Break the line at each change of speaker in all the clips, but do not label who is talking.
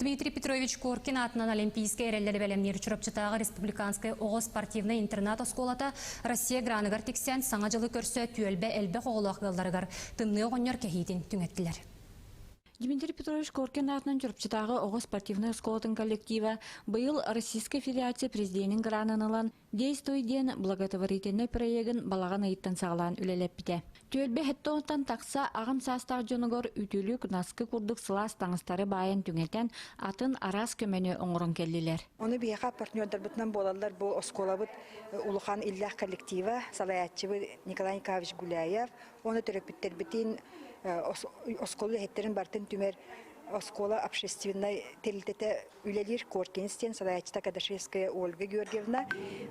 Дмитрий Петрович Коркин аатынан Олимпийскай эрэллэри бэлэмниир Чурапчытааҕы республиканскай оҕо спортивнай интернат оскуолата Россия граныгар тиксэн Саҥа дьылы көрсө түөлбэ элбэх оҕолоох ыалларыгар тымныы оҕонньор кэһиитин түҥэттилэр.
Дмитрий Петрович Коркин аатынан Чурапчытааҕы оҕо спортивнай оскуолатын коллектива быйыл Российскай Федерация президенин гранын ылан Действуй диэн благотворительнай проегын балаҕан ыйыттан саҕалаан үлэлэппитэ. Түөлбэ хеттоонтон тахса аҕам саастаах дьонугар үтүлүк, наскы курдук сылаас таҥастары баайан түҥэтэн, атын араас көмөнү оҥорон кэллилэр.
Ону биһиэхэ партнердарбытынан буолаллар бу оскуолабыт улахан иллээх коллектива, салайааччыбыт Николай Николаевич Гуляев, уонна төрөппүттэрбитин оскуола үлэһиттэрин барытын түмэр оскуола общественнай тэрилтэтэ үлэлиир Коркинс диэн салайааччыта Кадашевская Ольга Георгиевна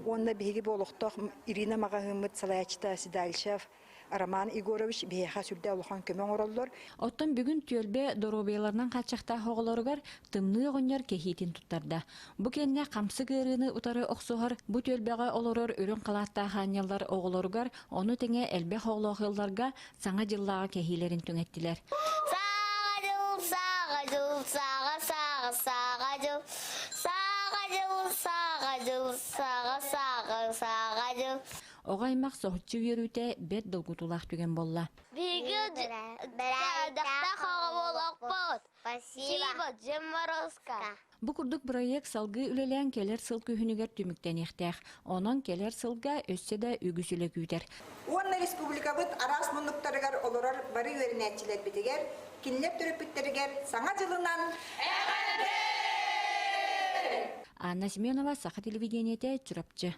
уонна биһиги бу олохтоох Ирина маҕаһыыммыт салайааччыта Седальчев Роман Егорович биһиэхэ сүрдээх улахан көмө оҥороллор.
Оттон бүгүн түөлбэ доруобуйаларынан хааччахтаах оҕолоругар тымныы оҕонньор кэһиитин туттарда. Бу кэннэ хамсык ыарыыны утары охсуһар бу түөлбэҕэ олорор үрүҥ халааттаах аанньаллар оҕолоругар, ону тэҥэ элбэх оҕолоох ыалларга Саҥа дьыллааҕы кэһиилэрин түҥэттилэр.
Саҥа дьыл, саҥа дьыл, саҥа саҥа саҥа дьыл, саҥа дьыл, саҥа дьыл, саҥа саҥа саҥа дьыл.
Оҕо аймах соһуччу үөрүүтэ бэрт долгутуулаах түгэн буолла.
Биһиги дьарыктаах оҕо буолуохпут. Спасибо, Дед Морозко.
Бу курдук бырайыак салгыы үлэлээн кэлэр сыл күһүнүгэр түмүктэниэхтээх. Онон кэлэр сылга өссө да үгүс үлэ күүтэр.
Уонна республикабыт араас муннуктарыгар олорор бары үөрэнээччилэрбитигэр, кинилэр төрөппүттэригэр Саҥа дьылынан
Анна Семенова, Саха телевидениетэ, Чурапчы.